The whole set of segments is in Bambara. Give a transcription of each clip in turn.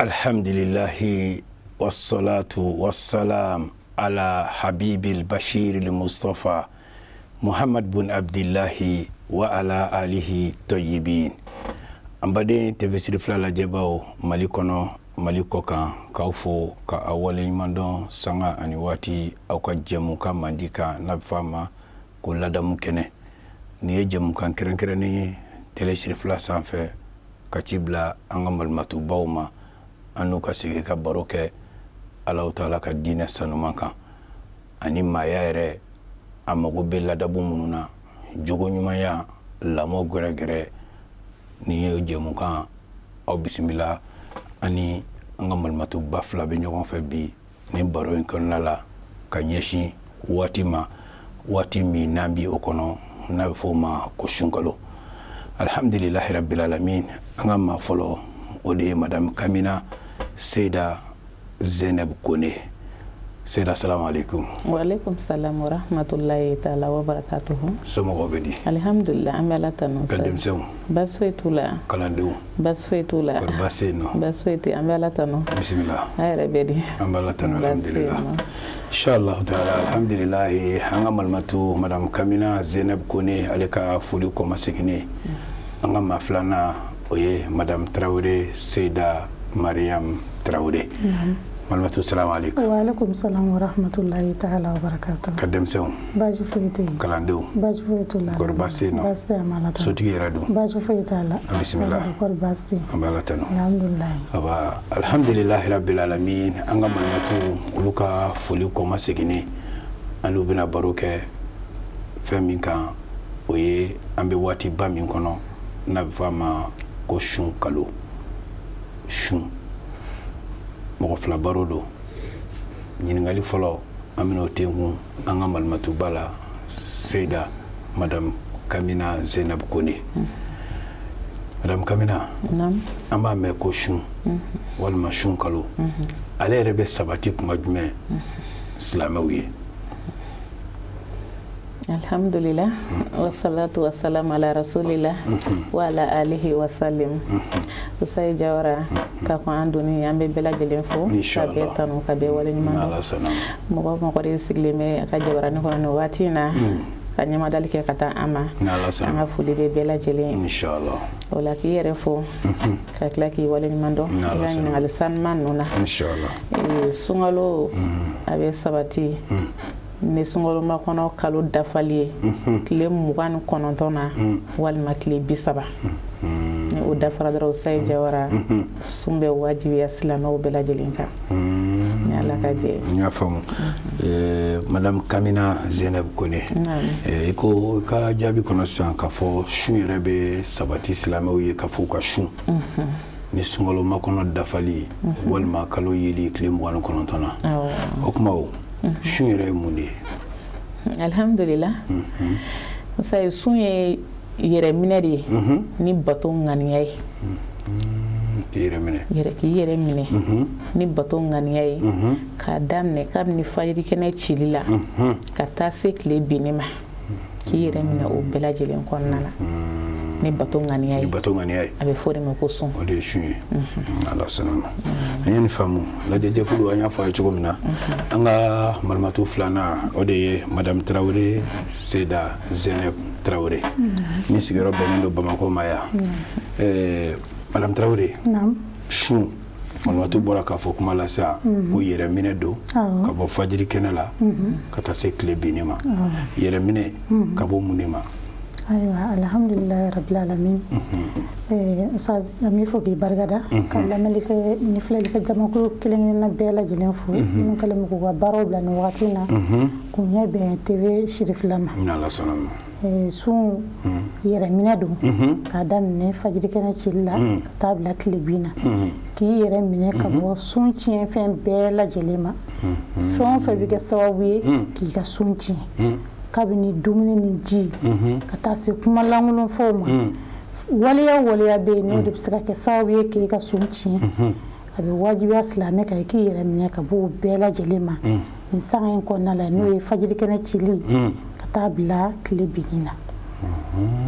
Alhamdulillahi wassalatu wassalam ala habibil bashir mustafa Muhammad bun Abdillahi wa ala alihi tayyibin. An baden TV Sirifila lajɛbaw Mali kɔnɔ, Mali kɔkan, k'aw fo ka aw waleɲuman dɔn sanga ani waati aw ka jɛmukan mandi kan n'a bɛ fɔ a ma ko ladamu kɛnɛ. Nin ye jɛmukan kɛrɛnkɛrɛnnen ye télé Sirifila sanfɛ ka ci bila an ka malimatubaw ma, an n'u ka sigi ka baro kɛ Alahu taala ka diinɛ sanuman kan ani maaya yɛrɛ a mago bɛ ladabu minnu na, jogo ɲumanya, lamɔ gɛrɛgɛrɛ. Nin ye jɛmukan, aw bisimila. Ani an ka malimatuba fila bɛ ɲɔgɔn fɛ bi nin baro in kɔnɔna la ka ɲɛsin waati ma, waati min n'an bi o kɔnɔ n'a bɛ fɔ o ma ko sunkalo. Alhamdulilahi rabbil alamin. An ka maa fɔlɔ, o de ye madame Kamina Seyida Zeneb Kone. Seyida, salamu aleykum. Waaleykum salam wa rahmatulahi taala wa barakatuhu. Somɔgɔw bɛ di? Alihamudulila, an bɛ Ala tanu. Ka denmisɛnw? Baasi foyi t'u la. Kalandenw? Baasi foyi t'u la. Kɔri baasi tɛ yen nɔ? Baasi foyi tɛ, an bɛ Ala tanu. Bisimila. A yɛrɛ bɛ di? An bɛ Ala tanu, alhamdulila. Inshallah taala, alhamdulillah. An ka malimatu madame Kamina Zeneb Kone, ale ka foli kɔmaseginnen. An ka maa filanan, o ye madame Tarawele Seyida Mariam Tarawele. Malimatu, salamu aleykum. Wa aleykum salam wa rahmatulahi taala wa barakatuh. Ka denmisɛnw? Baasi foyi tɛ yen. Kalandenw? Baasi foyi t'u la. Kɔri baasi tɛ yen nɔ? Baasi tɛ yen, an bɛ Ala tanu. Sotigi yɛrɛ dun? Baasi foyi t'a la. Bisimila. Kɔri baasi tɛ yen? An bɛ Ala tanu. Alhamdulilayi. Aba, alhamdulilahi rabbil alamin. An ka malimatu, olu ka foli kɔmaseginnen, an n'u bɛna baro kɛ fɛn min kan, o ye an bɛ waatiba min kɔnɔ n'a bɛ fɔ a ma ko sun kalo. Sun, mɔgɔ fila baro don. Ɲininkali fɔlɔ, an bɛna o tenkun an ka malimatuba la, Seyida madame Kamina Zenab Kone. Madame Kamina, an b'a mɛn ko sun walima sun kalo, ale yɛrɛ bɛ sabati kuma jumɛn silamɛw ye? Alhamdulillah, wassalatu wassalamu ala rasulillah wa ala alihi wa sallim. Usayi Jawara, ka kɔn an donni, an bɛ bɛɛ lajɛlen fo ka bɛɛ tanu, ka bɛɛ waleɲuman dɔn. Mɔgɔ mɔgɔ de sigilen bɛ a ka jabaranin kɔnɔ nin waati in na ka ɲɛmadali kɛ ka taa an ma, an ka foli bɛ bɛɛ lajɛlen. O la, k'i yɛrɛ fo ka tila k'i waleɲuman dɔn i ka ɲininkali sanuman ninnu na. Sunkalo, a bɛ sabati ni sunkalo makɔnɔ kalo dafali ye tile 29 na walima tile 30. Ni o dafara dɔrɔn, Usayi Jawara, sun bɛ wajibiya silamɛw bɛɛ lajɛlen kan ni Ala ka jɛ. N y'a faamu. Madame Kamina Zeneb Kone, i ko i ka jaabi kɔnɔ sisan k'a fɔ sun yɛrɛ bɛ sabati silamɛw ye k'a fɔ u ka sun ni sunkalo makɔnɔ dafali walima kalo yeli tile 29 na. O tuma, o sun yɛrɛ ye mun de ye? Alhamdulillah, Usayi, sun ye yɛrɛ minɛ de ye ni bato ŋaniya ye. K'i yɛrɛ minɛ. Yɛrɛ, k'i yɛrɛ minɛ ni bato ŋaniya ye, k'a daminɛ kabini fajiri kɛnɛ cili la ka taa se tile binni ma, k'i yɛrɛ minɛ o bɛɛ lajɛlen kɔnɔna na ni bato ŋaniya ye. Ni bato ŋaniya ye. A bɛ fɔ o de ma ko sun. O de ye sun ye. Ala sɔnna ma, an ye nin faamu. Lajɛjɛkulu, an y'a fɔ a ye cogo min na, an ka malimatu filanan, o de ye madame Tarawele Seyida Zeneb Tarawele, ni sigiyɔrɔ bɛnnen don Bamakɔ ma yan. Madame Tarawele, sun, malimatu bɔra k'a fɔ kuma la sisan ko yɛrɛminɛ don ka bɔ fajiri kɛnɛ la ka taa se tile binni ma. Yɛrɛminɛ ka bɔ mun de ma? Ayiwa, alhamdulilayi rabbil alamin. Ustaz, an b'i fo k'i barikada, ka lamɛnlikɛ ni filɛlikɛ jamakulu kelen kelenna bɛɛ lajɛlen fo, minnu kɛlen bɛ k'u ka baaraw bila nin wagati in na k'u ɲɛ bɛn TV Sirifila ma. Ni Ala sɔnna ma. Sun, yɛrɛminɛ don k'a daminɛ fajiri kɛnɛ cili la ka taa bila tile bin na, k'i yɛrɛ minɛ ka bɔ sun tiɲɛfɛn bɛɛ lajɛlen ma. Fɛn o fɛn bɛ kɛ sababu ye k'i ka sun tiɲɛ, kabini dumuni ni ji ka taa se kuma lankolon fɔw ma, waleya o waleya bɛ yen, n'o de bɛ se ka kɛ sababu ye k'e ka sun tiɲɛ, a bɛ wajibiya silamɛ kan i k'i yɛrɛ minɛ ka bɔ o bɛɛ lajɛlen ma nin sanga in kɔnɔna la, n'o ye fajiri kɛnɛ cili ka taa bila tile binni na.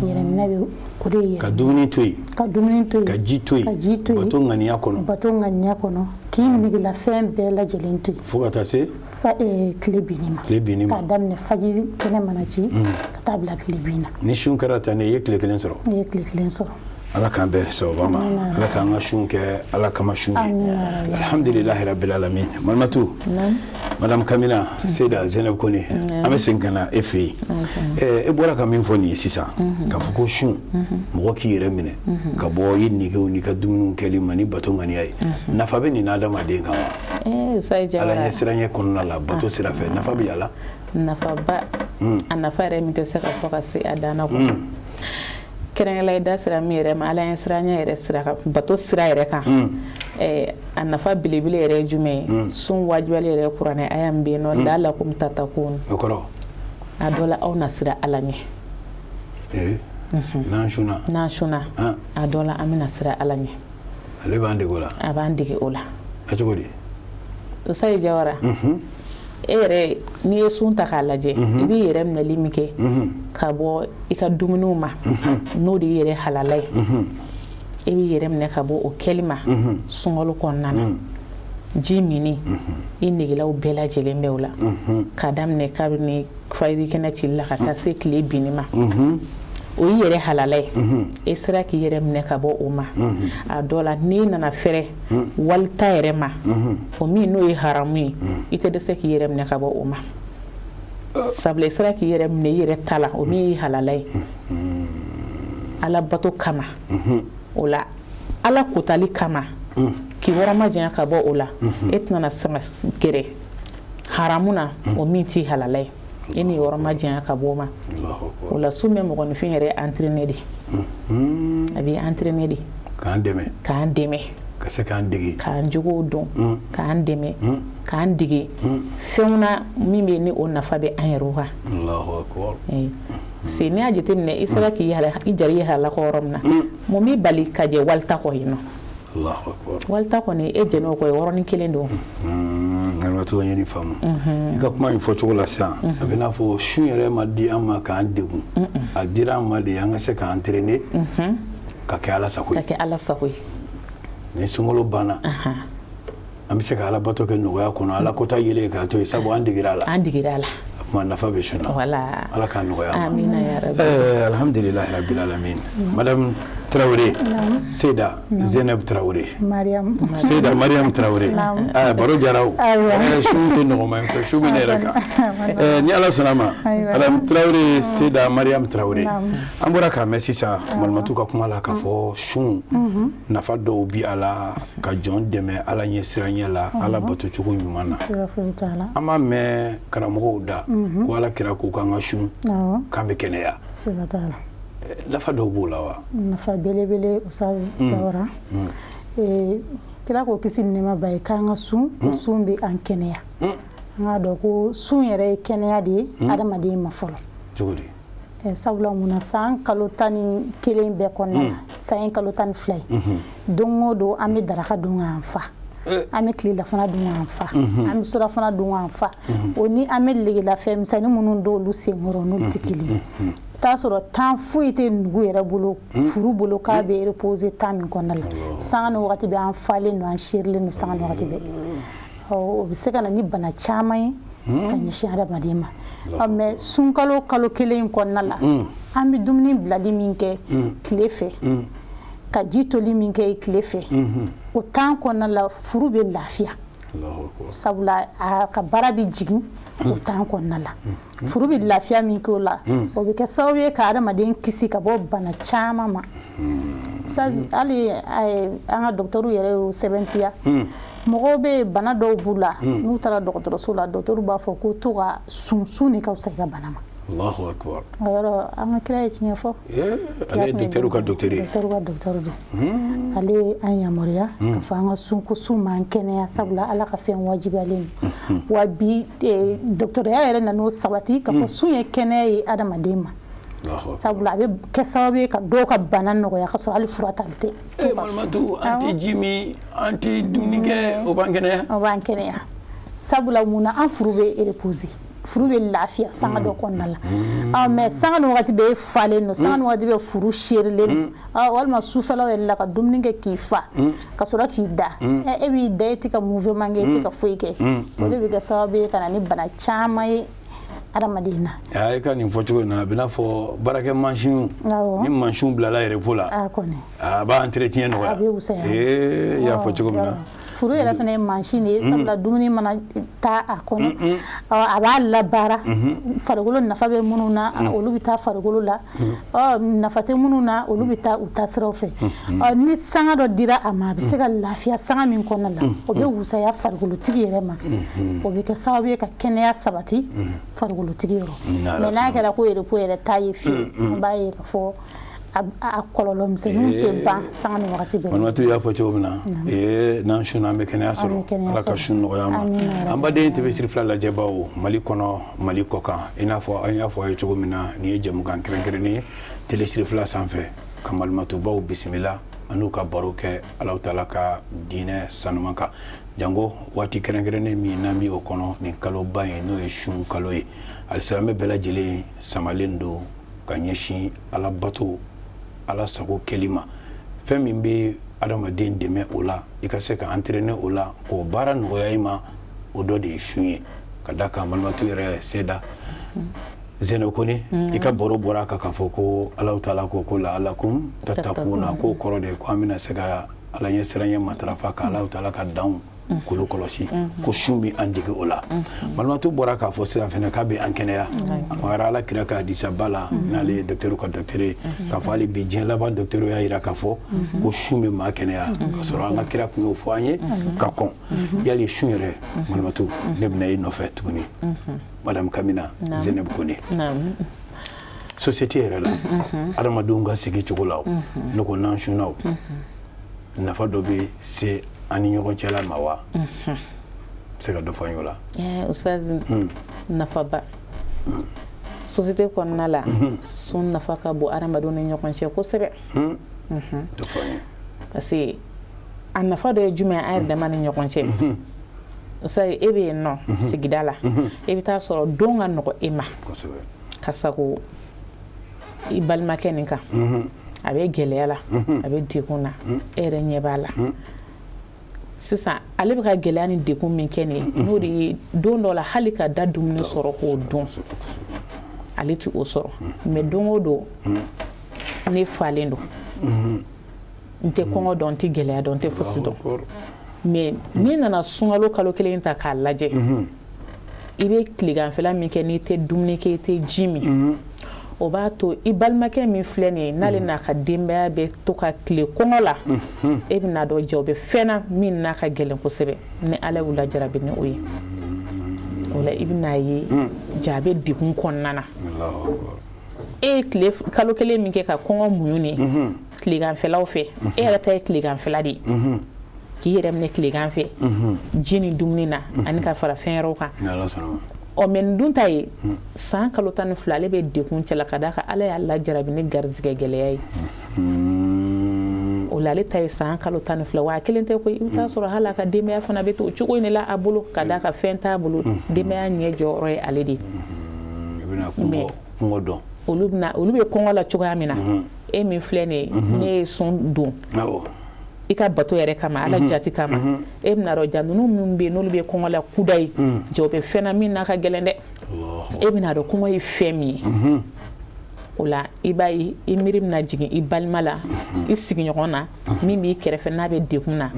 Yɛrɛminɛ bɛ o de ye ka dumuni to yen, ka dumuni to yen, ka ji to yen, ka ji to yen, bato ŋaniya kɔnɔ, bato ŋaniya kɔnɔ, k'i negelafɛn bɛɛ lajɛlen to yen fo ka taa se tile binni ma. Tile binni ma. K'a daminɛ fajiri kɛnɛ mana ci ka taa bila tile bin na. Ni sun kɛra tan ne, i ye tile kelen sɔrɔ. I ye tile kelen sɔrɔ. Ala k'an bɛn sababa ma, Ala k'an ka sun kɛ Ala kama sun ye. Alhamdulilahi rabbil alamin. Malimatu, Madame Kamina Seyda Zeneb Kone, an bɛ segin ka na e fɛ yen. E bɔra ka min fɔ nin ye sisan, k'a fɔ ko sun, mɔgɔ k'i yɛrɛ minɛ ka bɔ i negew n'i ka dumuniw kɛli ma ni bato ŋaniya ye, nafa bɛ nin n'adamaden kan wa? Ala ɲɛ siranɲɛ kɔnɔna la, bato sira fɛ, nafa bɛ a la? Nafaba, a nafa yɛrɛ min tɛ se ka fɔ ka se a dan na kɔnɔ. Kɛrɛnkɛrɛnla, i da sera min yɛrɛ ma, Ala ɲɛ siranɲɛ yɛrɛ sira kan, bato sira yɛrɛ kan, a nafa belebele yɛrɛ ye jumɛn ye? Sun wajibiyali yɛrɛ, kuranɛ aya min bɛ yen nɔ, la'allakum tattaqun. O kɔrɔ? A dɔ la, aw na sira Ala ɲɛ. N'an sunna. N'an sunna, a dɔ la, an bɛna sira Ala ɲɛ. Ale b'an dege o la. A b'an dege o la. A cogo di? Sayi Jawara, e yɛrɛ, n'i ye sun ta k'a lajɛ, i b'i yɛrɛ minɛli min kɛ ka bɔ i ka dumuniw ma, n'o de y'i yɛrɛ halala ye, e b'i yɛrɛ minɛ ka bɔ o kɛli ma sunkalo kɔnɔna na. Ji minni, i negelaw bɛɛ lajɛlen bɛ o la, k'a daminɛ kabini fajiri kɛnɛ cili la ka taa se tile binni ma, o y'i yɛrɛ halala ye. E sera k'i yɛrɛ minɛ ka bɔ o ma. A dɔ la, n'i nana fɛrɛ walita yɛrɛ ma, o min n'o ye haramu ye, i tɛ dɛsɛ k'i yɛrɛ minɛ ka bɔ o ma, sabula i sera k'i yɛrɛ minɛ i yɛrɛ ta la, o min y'i halala ye Ala bato kama. O la, Ala kotali kama, k'i wɔrɔ majanya ka bɔ o la, e tɛna se ka gɛrɛ haramu na, o min t'i halala ye. E ni yɔrɔ ma janya ka bɔ o ma. O la, sun bɛ mɔgɔninfin yɛrɛ entraîner de, a b'i entraîner de. K'an dɛmɛ. K'an dɛmɛ. Ka se k'an dege. K'an jogow dɔn, k'an dɛmɛ, k'an dege fɛnw na min bɛ ni o nafa bɛ an yɛrɛw kan. Se n'i y'a jateminɛ, i sera k'i i jari i halala kɔ yɔrɔ min na, mun b'i bali ka jɛ walita kɔ yen nɔ? Walita kɔni, e jɛn'o kɔ, yɔrɔnin kelen don. Malimatu, ye nin faamu i ka kuma in fɔcogo la sisan, a bɛ n'a fɔ sun yɛrɛ ma di an ma k'an degun, a dira an ma de an ka se k'an entraîner ka kɛ Ala sago ye. Ka kɛ Ala sago ye. Ni sunkalo banna, an bɛ se ka Ala bato kɛ nɔgɔya kɔnɔ, Ala kota yelen k'a to yen, sabu an degera a la. An degera a la. O tuma, nafa bɛ sun na. Voilà. Ala k'a nɔgɔya an ma. Amina ya rabi. Alhamdulilahi rabbil alamin. Madame Traoré Seyda Zainab Traoré. Mariam. Seyda Mariam Traoré. Ah, baro jara o. Sun tɛ nɔgɔma ye, su bɛ ne yɛrɛ kan. Ni Ala sɔnna ma, Madame Traoré Seyda Mariam Traoré, an bɔra k'a mɛn sisan Malimatu ka kuma la k'a fɔ sun nafa dɔw bi a la, ka jɔn dɛmɛ Ala ɲɛ siranɲɛ la, Ala bato cogo ɲuman na. An b'a mɛn karamɔgɔw da ko Ala kira ko k'an ka sun, k'an bɛ kɛnɛya. Nafa dɔw b'o la wa? Nafa belebele, Ustaz Jawara. Kira ko, kisi ni nɛɛma b'a ye, k'an ka sun, ko sun bɛ an kɛnɛya. An k'a dɔn ko sun yɛrɛ ye kɛnɛya de ye adamaden ma fɔlɔ. Cogo di? Sabula mun na? San kalo 11 bɛɛ kɔnɔna na, san ye kalo 12 ye, don o don an bɛ daraka dun k'an fa, an bɛ tilelafana dun k'an fa, an bɛ surafana dun k'an fa. O ni an bɛ legelafɛn misɛnnin minnu d'olu senkɔrɔ, n'olu tɛ kelen ye. I t'a sɔrɔ temps foyi tɛ nugu yɛrɛ bolo, furu bolo, k'a bɛ reposer temps min kɔnɔna la. Sanga ni wagati bɛɛ an falen don, an serilen don sanga ni wagati bɛɛ. O bɛ se ka na ni bana caman ye ka ɲɛsin adamaden ma. Mais sunkalo kalo kelen in kɔnɔna la, an bɛ dumuni bilali min kɛ tile fɛ, ka ji toli min kɛ tile fɛ, o temps kɔnɔna la, furu bɛ lafiya, sabula a ka baara bɛ jigin o temps kɔnɔna la. Furu bɛ lafiya min kɛ o la, o bɛ kɛ sababu ye ka adamaden kisi ka bɔ bana caman ma. Hali an ka dɔgɔtɔrɔw yɛrɛ y'o sɛbɛntiya. Mɔgɔw bɛ bana dɔw b'u la, n'u taara dɔgɔtɔrɔso la, dɔgɔtɔrɔw b'a fɔ ko to ka sun, sun de ka fisa i ka bana ma. Allahu akbar. O yɔrɔ, an ka kira ye tiɲɛ fɔ. Ale ye docteur ka docteur ye. Docteur ka docteur don. Ale ye an yamaruya ka fɔ an ka sun, ko sun m'an kɛnɛya, sabula Ala ka fɛn wajibiyalen don. Wa bi, docteurya yɛrɛ nan'o sabati ka fɔ sun ye kɛnɛya ye adamaden ma, sabula a bɛ kɛ sababu ye ka dɔw ka bana nɔgɔya ka sɔrɔ hali fura tali tɛ. Malimatu, an tɛ ji min, an tɛ dumuni kɛ, o b'an kɛnɛya. O b'an kɛnɛya, sabula mun na? An furu bɛ reposer. Furu bɛ lafiya sanga dɔ kɔnɔna la. Mais sanga ni wagati bɛɛ e falen don, sanga ni wagati bɛɛ furu seerilen don, walima sufɛlaw yɛrɛ la ka dumuni kɛ k'i fa ka sɔrɔ k'i da, e b'i da, e tɛ ka mouvement kɛ, e tɛ ka foyi kɛ. O de bɛ kɛ sababu ye ka na ni bana caman ye adamaden na. I ka nin fɔcogo in na, a bɛ n'a fɔ baarakɛ mansinw, ni mansinw bilala repos la, a b'a entretien nɔgɔya. A bɛ wusaya. Ee, i y'a fɔ cogo min na. Furu yɛrɛ fana ye mansin de ye, sabula dumuni mana taa a kɔnɔ, a b'a labaara. Farikolo nafa bɛ minnu na, olu bɛ taa farikolo la, nafa tɛ minnu na, olu bɛ taa u taasiraw fɛ. Ni sanga dɔ dira a ma, a bɛ se ka lafiya sanga min kɔnɔna la, o bɛ wusaya farikolotigi yɛrɛ ma. O bɛ kɛ sababu ye ka kɛnɛya sabati farikolotigi yɔrɔ. Mais n'a kɛra ko repos yɛrɛ t'a ye fiyewu, an b'a ye k'a fɔ a kɔlɔlɔ misɛnninw tɛ ban sanga ni wagati bɛɛ. Malimatu y'a fɔ cogo min na, n'an sunna, an bɛ kɛnɛya sɔrɔ. Ala ka sun nɔgɔya an ma. An baden TV Siri fila lajɛbaw, Mali kɔnɔ, Mali kɔkan, i n'a fɔ an y'a fɔ a ye cogo min na, nin ye jɛmukan kɛrɛnkɛrɛnnen ye Télé Siri fila sanfɛ, ka malimatubaw bisimila an n'u ka baro kɛ Alahu taala ka diinɛ sanuman kan, jango waati kɛrɛnkɛrɛnnen min n'an bɛ o kɔnɔ, nin kaloba in, n'o ye sun kalo ye. Alisilamɛ bɛɛ lajɛlen samalen don ka ɲɛsin Ala bato, Ala sago kɛli ma. Fɛn min bɛ adamaden dɛmɛ o la, i ka se ka entraîner o la, k'o baara nɔgɔya i ma, o dɔ de ye sun ye. Ka da kan, malimatu yɛrɛ seda Zeneb Kone, i ka baro bɔra a kan k'a fɔ ko Alahu taala ko ko la'alakum tatakuna, k'o kɔrɔ de ye ko an bɛna se ka Ala ɲɛ siranɲɛ matarafa, ka Alahu taala ka danw k'olu kɔlɔsi, ko sun bɛ an dege o la. Malimatu bɔra k'a fɔ sisan fɛnɛ k'a bɛ an kɛnɛya. A magara Ala kira ka hadisaba la, n'ale ye docteur ka docteur ye, k'a fɔ hali bi diɲɛ laban docteur y'a jira k'a fɔ ko sun bɛ maa kɛnɛya, ka sɔrɔ an ka kira tun y'o fɔ an ye ka kɔn. Yali sun yɛrɛ, malimatu, ne bɛna i nɔfɛ tuguni, madame Kamina Zeneb Kone, société yɛrɛ la, adamadenw ka sigi cogo la, ne ko n'an sunna o, nafa dɔ bɛ se an ni ɲɔgɔn cɛla ma wa? Se ka dɔ fɔ an ye o la? Ustaz, nafaba société kɔnɔna la, sun nafa ka bon adamadenw ni ɲɔgɔn cɛ kosɛbɛ. Dɔ fɔ an ye. Parce que a nafa dɔ ye jumɛn ye an yɛrɛ dama ni ɲɔgɔn cɛ? Ustaz, e bɛ yen nɔ sigida la, i bɛ taa sɔrɔ don ka nɔgɔ e ma ka sago i balimakɛ nin kan. A bɛ gɛlɛya la, a bɛ degun na, e yɛrɛ ɲɛ b'a la. Sisan ale bɛ ka gɛlɛya ni degun min kɛ nin ye, n'o de ye don dɔ la hali ka da dumuni sɔrɔ k'o dun, ale tɛ o sɔrɔ. Mais don o don ne falen don, n tɛ kɔngɔ dɔn, n tɛ gɛlɛya dɔn, n tɛ fosi dɔn. Mais n'i nana sunkalo kalo kelen ta k'a lajɛ, i bɛ tileganfɛla min kɛ n'i tɛ dumuni kɛ, i tɛ ji min, o b'a to i balimakɛ min filɛ nin ye, n'ale n'a ka denbaya bɛ to ka tile kɔngɔ la, e bɛna dɔn jɛ o bɛ fɛn na min n'a ka gɛlɛn kosɛbɛ, ni Ala y'u lajarabi ni o ye. O la i bɛna ye ja a bɛ degun kɔnɔna na. E ye tile kalo kelen min kɛ ka kɔngɔ muɲu nin tileganfɛlaw fɛ, e yɛrɛ ta ye tileganfɛla de ye, k'i yɛrɛ minɛ tilegan fɛ ji ni dumuni na ani ka fara fɛn wɛrɛw kan. Ɔ, mais nin dun ta ye san kalo 12, ale bɛ degun cɛla ka d'a kan Ala y'a lajarabi ni garizigɛ gɛlɛya ye. O la ale ta ye san kalo 12, wa a kelen tɛ koyi. I bɛ taa sɔrɔ hali a ka denbaya fana bɛ to o cogo in de la a bolo, ka d'a kan fɛn t'a bolo, denbaya ɲɛ jɔyɔrɔ ye ale de ye. Kɔngɔ dɔn. Olu bɛna, olu bɛ kɔngɔ la cogoya min na, e min filɛ nin ye, ne ye sun don i ka bato yɛrɛ kama, Ala jati kama, e bɛna dɔn ja ninnu minnu bɛ yen, n'olu bɛ kɔngɔ la kuda ye, ja o bɛ fɛn na min n'a ka gɛlɛn dɛ. E bɛna dɔn kɔngɔ ye fɛn min ye. O la i b'a ye i miiri bɛna jigin i balima la, i sigiɲɔgɔn na min b'i kɛrɛfɛ n'a bɛ degun na.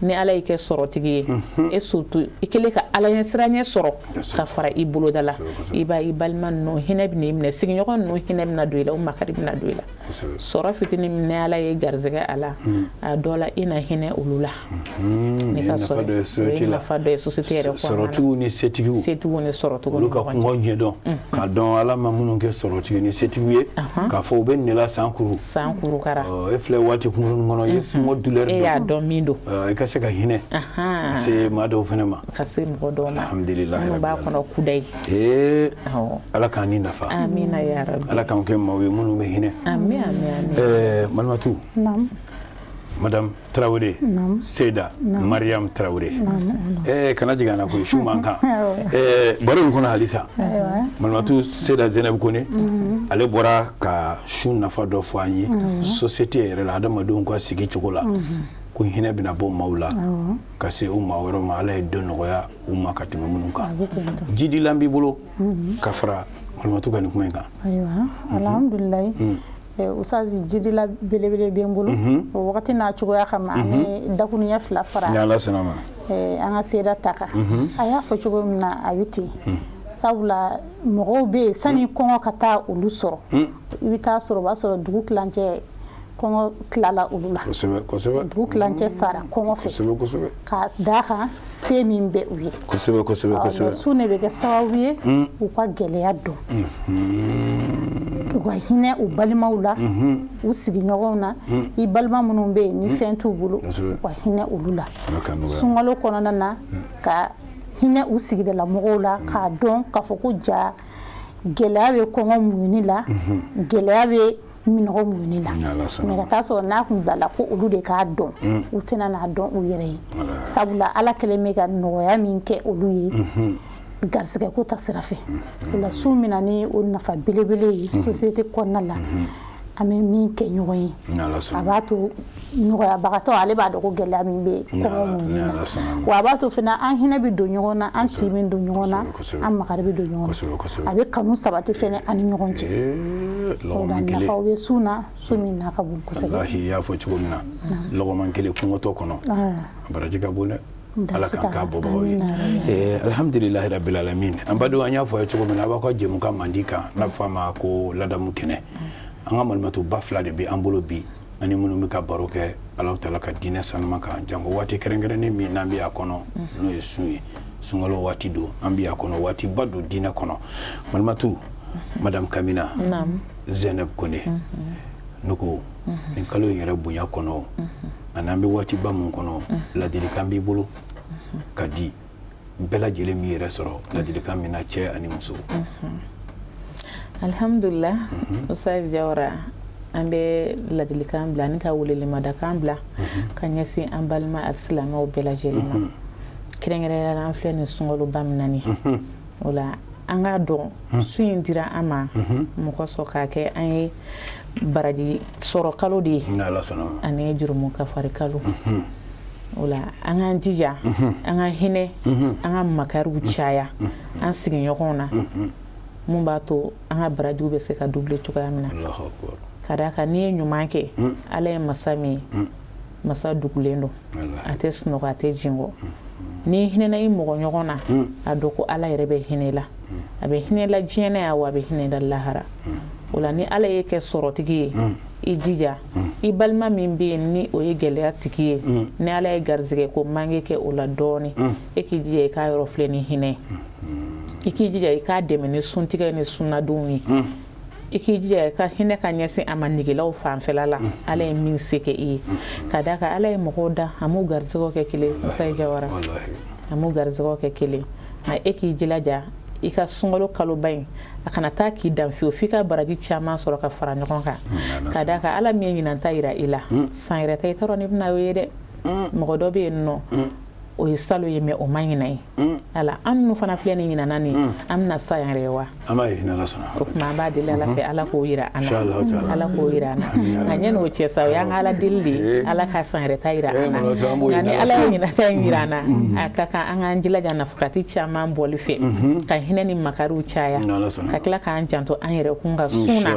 Ni Ala y'i kɛ sɔrɔtigi ye, e surtout i kɛlen ka Ala ɲɛsiranɲɛ sɔrɔ ka fara i boloda la, i b'a i balima ninnu hinɛ bɛ n'i minɛ, sigiɲɔgɔn ninnu hinɛ bɛna don i la, o makari bɛna don i la. Sɔrɔ fitinin min ni Ala ye garizɛgɛ a la, a dɔ la i na hinɛ olu la. Ni ka sɔrɔ, o ye nafa dɔ ye société yɛrɛ kɔnɔna na. Sɔrɔtigiw ni setigiw, setigiw ni sɔrɔtigiw, olu ka kɔngɔ ɲɛdɔn, k'a dɔn Ala ma minnu kɛ sɔrɔtigi ni setigiw ye, k'a fɔ u bɛ nin la san kuru san kuru kara. E filɛ waati kunkurunin kɔnɔ, i ye kɔngɔ douleur dɔn, e y'a dɔn min don, i ka se ka hinɛ ka se maa dɔw fana ma, ka se mɔgɔ dɔw ma, alhamdulilayi, minnu b'a kɔnɔ kudayi. Ee, Ala k'an ni nafa. Amina ya rabbi. Ala k'an kɛ maaw ye minnu bɛ hinɛ. Ami, ami, ami. Malimatu. Naamu. Madame Traoré, Seyda Mariam Traoré, kana jigin an na koyi, su man kan baro in kɔnɔ halisa. Malimatu Seyda Zeneb Kone, ale bɔra ka sun nafa dɔ fɔ an ye société yɛrɛ la, adamadenw ka sigi cogo la, ko hinɛ bɛna bɔ maaw la ka se o maa wɛrɛw ma, Ala ye dɔ nɔgɔya u ma ka tɛmɛ minnu kan. Jidilan b'i bolo ka fara Malimatu ka nin kuma in kan? Ayiwa, alhamdulilayi, usazi, jidila belebele bɛ n bolo. O wagati n'a cogoya kama, an bɛ dakuruɲɛ 2 fara ni Ala sɔnna ma. An ka Seyda ta kan, a y'a fɔ cogo min na, a bɛ ten, sabula mɔgɔw bɛ yen, sani kɔngɔ ka taa olu sɔrɔ, i bɛ taa sɔrɔ o b'a sɔrɔ dugu tilancɛ kɔngɔ tilala olu la. kosɛbɛ kosɛbɛ Dugu tilancɛ sara kɔngɔ fɛ kosɛbɛ kosɛbɛ ka d'a kan se min bɛ u ye. kosɛbɛ kosɛbɛ kosɛbɛ Sun de bɛ kɛ sababu ye u ka gɛlɛya dɔn, u ka hinɛ u balimaw la, u sigiɲɔgɔnw na, i balima minnu bɛ yen ni fɛn t'u bolo, u ka hinɛ olu la sunkalo kɔnɔna na, ka hinɛ u sigidala mɔgɔw la, k'a dɔn k'a fɔ ko ja gɛlɛya bɛ kɔngɔ muɲuni la, gɛlɛya bɛ minɔgɔ muɲuni la. Mais ka taa sɔrɔ n'a kun bilala ko olu de k'a dɔn, u tɛna n'a dɔn u yɛrɛ ye, sabula Ala kɛlen bɛ ka nɔgɔya min kɛ olu ye garisɛgɛ ko ta sira fɛ. O la, sun min ni o nafa belebele ye société kɔnɔna la, an bɛ min kɛ ɲɔgɔn ye, a b'a to nɔgɔyabagatɔ ale b'a dɔn ko gɛlɛya min bɛ kɔngɔ muɲuni na, wa a b'a to fana an hinɛ bɛ don ɲɔgɔn na, an tin bɛ don ɲɔgɔn na, an makari bɛ don ɲɔgɔn na, a bɛ kanu sabati fɛnɛ an ni ɲɔgɔn cɛ. O la, nafaw bɛ sun na, sun min n'a ka bon kosɛbɛ. Walahi, i y'a fɔ cogo min na, lɔgɔman kelen kɔngɔtɔ kɔnɔ, a baraji ka bon dɛ. Ala k'an k'a bɔbagaw ye. Alhamdulilahi rabbil alamin. An badenw, an y'a fɔ a ye cogo min na, a b'aw ka jɛmukan mandi kan n'a bɛ fɔ a ma ko ladamu kɛnɛ. An ka malimatuba fila de bɛ an bolo bi, ani minnu bɛ ka baro kɛ Alahu taala ka diinɛ sanuma kan, janko waati kɛrɛnkɛrɛnnen min n'an bɛ a kɔnɔ, n'o ye sun ye. Sunkalo waati don, an bɛ a kɔnɔ, waatiba don diinɛ kɔnɔ. Malimatu Madame Kamina Zeneb Kone, ne ko nin kalo in yɛrɛ bonya kɔnɔ, ani an bɛ waatiba mun kɔnɔ, ladilikan b'i bolo ka di bɛɛ lajɛlen b'i yɛrɛ sɔrɔ ladilikan min na, cɛ ani muso? Alhamdulillah, Ustaz Jawara, an bɛ ladilikan bila ani ka welelemadakan bila ka ɲɛsin an balima alisilamɛw bɛɛ lajɛlen ma, kɛrɛnkɛrɛnnenya la an filɛ nin sunkaloba min na nin. O la, an k'a dɔn sun in dira an ma mɔgɔ sɔn k'a kɛ an ye baraji sɔrɔ kalo de ye ani jurumu kafari kalo. O la, an k'an jija, an ka hinɛ, an ka makariw caya an sigiɲɔgɔnw na, mun b'a to an ka barajiw bɛ se ka doubler cogoya min na. Ka d'a kan n'i ye ɲuman kɛ, Ala ye masa min ye, masa dugulen don, a tɛ sunɔgɔ, a tɛ jingɔ. N'i hinɛna i mɔgɔ ɲɔgɔn na, a dɔn ko Ala yɛrɛ bɛ hinɛ la, a bɛ hinɛ la diɲɛ na yan, wa a bɛ hinɛ la lahara. O la, ni Ala ye kɛ sɔrɔtigi ye, i jija i balima min bɛ yen ni o ye gɛlɛya tigi ye, ni Ala ye garisɛgɛ ko manque kɛ o la dɔɔnin, e k'i jija i k'a yɔrɔ filɛ ni hinɛ ye, i k'i jija i k'a dɛmɛ ni suntigɛ ni sunnadenw ye, i k'i jija i ka hinɛ ka ɲɛsin a ma negelaw fanfɛla la, Ala ye min se kɛ i ye. Ka d'a kan Ala ye mɔgɔw da, a m'u garisɛgɛw kɛ kelen. Musa Jawara, a m'u garisɛgɛw kɛ kelen, nka e k'i jilaja i ka sunkalo kaloba in, a kana taa k'i dan fiyewu, f'i ka baraji caman sɔrɔ ka fara ɲɔgɔn kan. Ka d'a kan Ala min ye ɲinan ta yira i la, san yɛrɛ ta i t'a dɔn n'i bɛna o ye dɛ. Mɔgɔ dɔ bɛ yen nɔ, o ye salo ye, mais o ma ɲinan ye. Ala an minnu fana filɛ nin ɲinana nin, an bɛna sa yan yɛrɛ wa? An b'a ye Ala sɔnna. O tuma an b'a deli Ala fɛ, Ala k'o yira an na, Ala k'o yira an na. Nka ɲɛni o cɛ sa, o y'an ka Ala deli de ye, Ala ka san yɛrɛ ta yira an na. Nka ni Ala ye ɲinan ta in yira an na, a ka kan an k'an jilaja nafakati caman bɔli fɛ, ka hinɛ ni makariw caya, ka tila k'an janto an yɛrɛ kun ka sun na,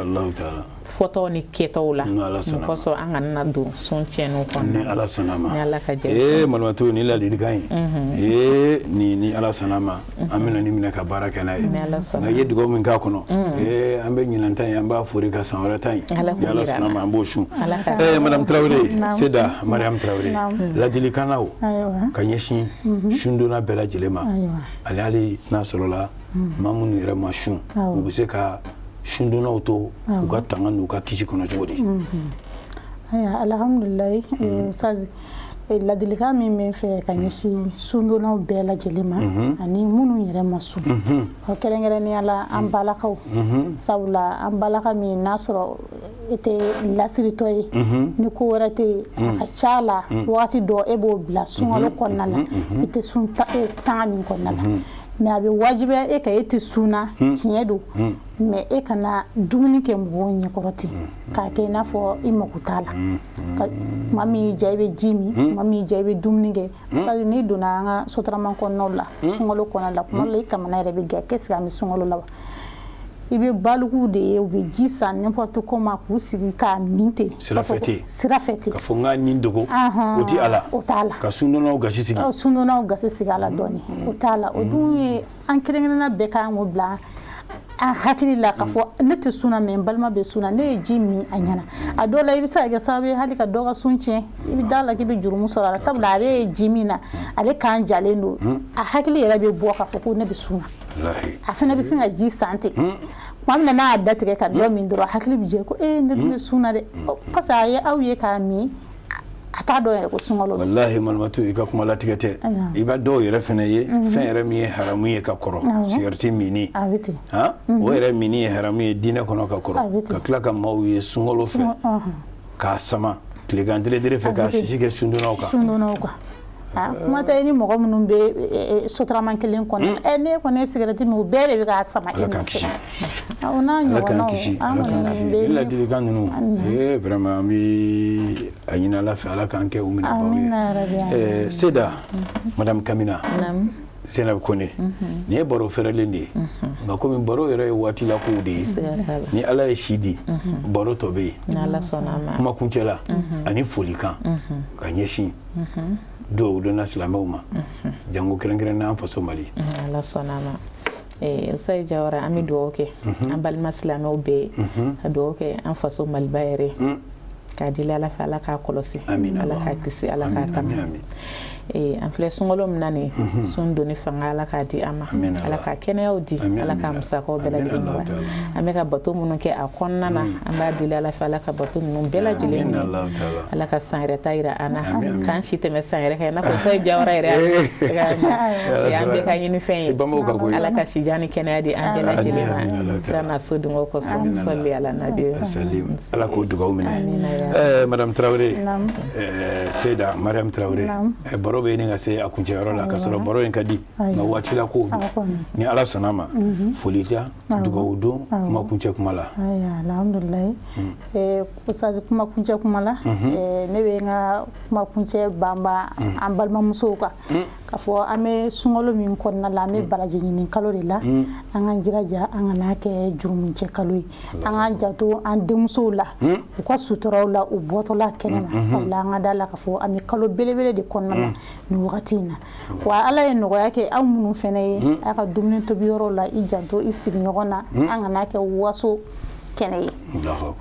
fɔtaw ni kɛtaw la, mun kosɔn an kana na don sun tiɲɛniw kɔnɔ. Ni Ala sɔnna ma. Ni Ala ka jɛ. Ee Malimatu, ni ladilikan ye, ee ni Ala sɔnna ma, an bɛna ni minɛ ka baara kɛ n'a ye. Ni Ala sɔnna. Nka i ye dugawu min k'a kɔnɔ, ee an bɛ ɲinan ta in, an b'a fori ka san wɛrɛ ta in, ni Ala sɔnna ma, an b'o sun. Ee Madame Traoré, Seda Mariam Traoré, ladilikannaw ka ɲɛsin sundonna bɛɛ lajɛlen ma, ale hali n'a sɔrɔla maa minnu yɛrɛ ma sun, u bɛ se ka sundonnaw to u ka tanga n'u ka kisi kɔnɔ cogo di? Ayiwa, alhamdulilayi, ustaz. Ladilikan min bɛ n fɛ ka ɲɛsin sundonnaw bɛɛ lajɛlen ma ani minnu yɛrɛ ma sun, o kɛrɛnkɛrɛnnenya la an balakaw, sabula an balaka min n'a sɔrɔ e tɛ lasiritɔ ye ni ko wɛrɛ tɛ yen, a ka ca la waati dɔ e b'o bila sunkalo kɔnɔna la, i tɛ sun sanga min kɔnɔna la, mais a bɛ wajibiya e kan, e tɛ sun na, tiɲɛ don, mais e kana dumuni kɛ mɔgɔw ɲɛkɔrɔ ten k'a kɛ i n'a fɔ i mako t'a la. Tuma min y'i diya, i bɛ ji min, tuma min y'i diya, i bɛ dumuni kɛ. Sadi n'i donna an ka sotarama kɔnɔnaw la sunkalo kɔnɔna la, tuma dɔ la i kamana yɛrɛ bɛ gɛn, qu'est-ce que an bɛ sunkalo la wa? I bɛ balikuw de ye, u bɛ ji san n'importe comment k'u sigi k'a min ten. Sira fɛ ten. Sira fɛ ten. Ka fɔ n k'a nin dogo, o ti a la. O t'a la. Ka sundonnaw gasi sigi. Sundonnaw gasi sigi a la dɔɔni, o t'a la. O dun ye an kelen kelenna bɛɛ kan k'o bila an hakili la k'a fɔ ne tɛ sun na, mais n balima bɛ sun na, ne ye ji min a ɲɛna. A dɔw la i bɛ se ka kɛ sababu ye hali ka dɔ ka sun tiɲɛ, i bɛ da la k'i bɛ jurumu sɔrɔ a la, sabula ale ye ji min na, ale kan jalen don, a hakili yɛrɛ bɛ bɔ k'a fɔ ko ne bɛ sun na. A fana bɛ sin ka ji san ten, tuma min na n'a y'a datigɛ ka dɔ min dɔrɔn, hakili bɛ jɛ ko ee, ne dun bɛ sun na dɛ, parce que a ye aw ye k'a min, a t'a dɔn yɛrɛ ko sunkalo. Walahi malimatu, i ka kuma latigɛ tɛ. I b'a dɔw yɛrɛ fana ye fɛn yɛrɛ min ye haramu ye ka kɔrɔ, sigarɛti minni, o yɛrɛ minni ye haramu ye diinɛ kɔnɔ ka kɔrɔ, ka tila ka maaw ye sunkalo fɛ k'a sama tilegan deredere fɛ k'a sisi kɛ sundonnaw kan. Sundonnaw kan. Kuma tɛ ni mɔgɔ minnu bɛ sotarama kelen kɔnɔ, ne kɔni ye sigarɛti min, o bɛɛ de bɛ k'a sama e nɔfɛ. O n'a ɲɔgɔnnaw, an kɔni bɛ ladilikan ninnu, vraiment an bɛ a ɲini Ala fɛ, Ala k'an kɛ u minɛbaaw ye. Seda, madame Kamina Zainab Kone, nin ye baro fɛrɛlen de ye, nka komi baro yɛrɛ ye waati la kow de ye, ni Ala ye si di, baro tɔ bɛ yen. Kuma kuncɛ la ani folikan ka ɲɛsin duwawu donna silamɛw ma, jango kɛrɛnkɛrɛnnen an faso Mali. Ala sɔnna a ma. Usayi Jawara, an bɛ dugawu kɛ an balima silamɛw bɛɛ ye, ka dugawu kɛ an faso Maliba yɛrɛ, k'a deli Ala fɛ, Ala k'a kɔlɔsi, Ala k'a kisi, Ala k'a tanga. An filɛ sunkalo min na nin, sun donni fanga Ala k'a di an ma, Ala k'a kɛnɛyaw di, Ala k'a musakaw bɛɛ lajɛlen nɔgɔya. An bɛ ka bato minnu kɛ a kɔnɔna na, an b'a deli Ala fɛ, Ala ka bato ninnu bɛɛ lajɛlen minɛ, Ala ka san yɛrɛ ta yira an na, k'an si tɛmɛ san yɛrɛ kan i n'a fɔ Usayi Jawara yɛrɛ y'an bɛɛ ka ɲini fɛn ye. Ala ka sijan ni kɛnɛya di an bɛɛ lajɛlen ma, kira n'a sodenw kosɔn, sɔli ala nabi. Ala k'o dugawu minɛ. Madame Traoré, Seyda Mariam Traoré, baro bɛ ɲini ka se a kuncɛyɔrɔ la, ka sɔrɔ baro in ka di, nka waati la kow don. Ni Ala sɔnna ma, foli diya, dugawu don, kuma kuncɛ kuma la. Alhamdulilayi, Ustaz, kuma kuncɛ kuma la, ne bɛ n ka kuma kuncɛ banba an balimamusow kan k'a fɔ an bɛ sunkalo min kɔnɔna la, an bɛ baraji ɲini kalo de la, an k'an jilaja an kana kɛ jurumuncɛ kalo ye, an k'an janto an denmusow la, u ka suturaw la, u bɔtɔla kɛnɛma, sabula an ka da la k'a fɔ an bɛ kalo belebele de kɔnɔna la nin wagati in na. Wa Ala ye nɔgɔya kɛ aw minnu fana ye, a ka dumuni tobi yɔrɔ la, i janto i sigiɲɔgɔn na, an kana kɛ waso kɛnɛ ye.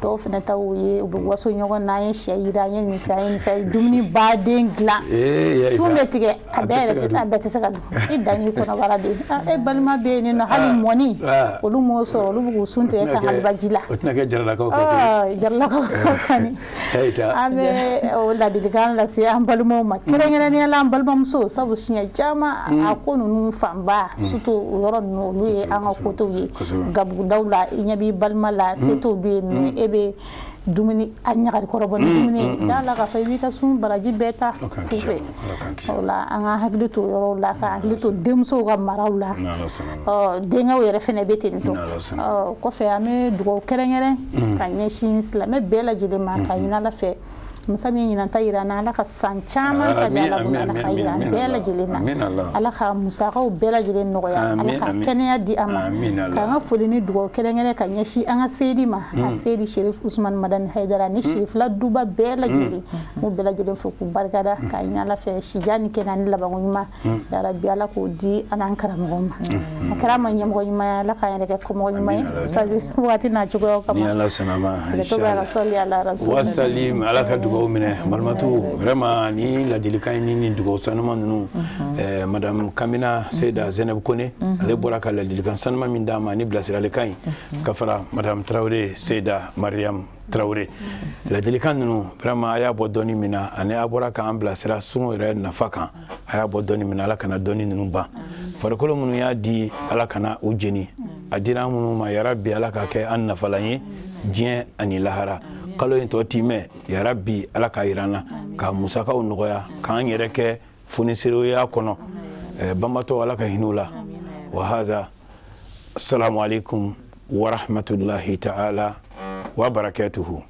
Dɔw fana ta ye, u bɛ waso ɲɔgɔn na, an ye sɛ yira, an ye nin fɛn, an ye nin fɛn, dumuni baden dilan, sun bɛ tigɛ, a bɛɛ yɛrɛ, a bɛɛ tɛ se ka dun, i dan y'i kɔnɔbara de ye. E balima bɛ yen nɔ, hali mɔni olu m'o sɔrɔ, olu bɛ k'u sun tigɛ ka haliba ji la. O tɛna kɛ jaralakaw kan. Jaralakaw kɔni, an bɛ o ladilikan lase an balimaw ma, kɛrɛnkɛrɛnnenya la an balimamuso, sabu siɲɛ caman a ko ninnu fanba, surtout o yɔrɔ ninnu, olu ye an ka kotow ye gabugudaw la. I ɲɛ b'i balima la, se t'olu ye, mais e bɛ dumuni a ɲagari kɔrɔbɔ ni dumuni ye, da la k'a fɔ i b'i ka sun baraji bɛɛ ta fu fɛ. O la, an ka hakili to yɔrɔw la, ka hakili to denmusow ka maraw la, denkɛw yɛrɛ fɛnɛ bɛ ten tɔ. Kɔfɛ, an bɛ dugawu kɛrɛnkɛrɛn ka ɲɛsin silamɛ bɛɛ lajɛlen ma, ka ɲini Ala fɛ, masa min ɲinan ta yira an na, Ala ka san caman ta bɛ Ala bolo, Ala ka yira an bɛɛ lajɛlen na, Ala ka musakaw bɛɛ lajɛlen nɔgɔya, Ala ka kɛnɛya di an ma. K'an ka foli ni dugawu kɛrɛnkɛrɛn ka ɲɛsin an ka seyidi ma, a seyidi Sherif Usman Madani Hayidara ni Sherifila duba bɛɛ lajɛlen, m'u bɛɛ lajɛlen fo k'u barikada, k'a ɲini Ala fɛ, sijan ni kɛnɛya ni labanko ɲuman, yarabi Ala k'o di an n'an karamɔgɔ ma. A kɛra an ma ɲɛmɔgɔ ɲuman ye, Ala k'an yɛrɛ kɛ kɔmɔgɔ ɲuman ye waati n'a cogoyaw kama. Ni Ala sɔnna ma. To bɛ ala sɔli ala rasul wasalim, Ala ka dugawu. dugawu minɛ. Balimatu, vraiment ni ladilikan in ni nin dugawu sanuma ninnu, madame Kamina Seyida Zeneb Kone, ale bɔra ka ladilikan sanuma min d'an ma ni bilasiralikan in, ka fara madame Tarawele Seyida Mariam Tarawele, ladilikan ninnu, vraiment a y'a bɔ dɔɔni min na, ani a bɔra k'an bilasira sun yɛrɛ nafa kan, a y'a bɔ dɔɔni min na, Ala kana dɔɔni ninnu ban. Farikolo minnu y'a di, Ala kana u jeni. A dira an minnu ma, yarabi Ala ka kɛ an nafalan ye diɲɛ ani lahara. Kalo in tɔ timɛ, yarabi Ala k'a yira an na, ka musakaw nɔgɔya, k'an yɛrɛ kɛ fonisireya kɔnɔ. Banbatɔ, Ala ka hinɛ u la. Wa haza, assalamu alaikum wa rahmatullahi ta'ala wa barakatuhu.